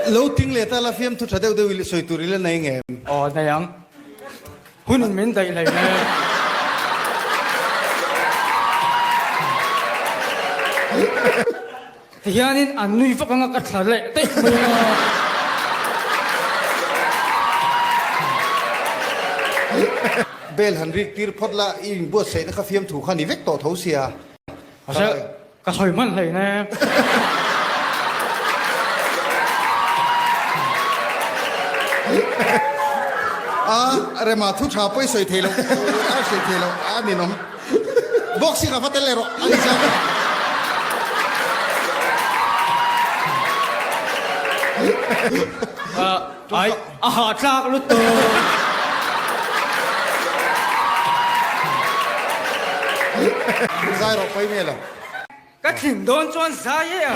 Lo ting leh ta la fiamthu tha deuh deuh i sawi tur i la nei ngem? Aw nei ang. Hun in min daih hlei hle. Tihianin an nui vak anga ka thla leh daih mai anga. Bell han rik tir phawt la, i inbuatsaihna kha fiamthu kha ni vek tawh tho sia. Ka sawi hman hlei ne. A rema thu tha pawh i sawi thei lo, a sawi thei lo, a ninawm. Boxing a va tel leh rawh, a ni chuan. Ai, a hahthlak lutuk. Zai rawh pawi mai lo. Ka tling dawn chuan zai e a.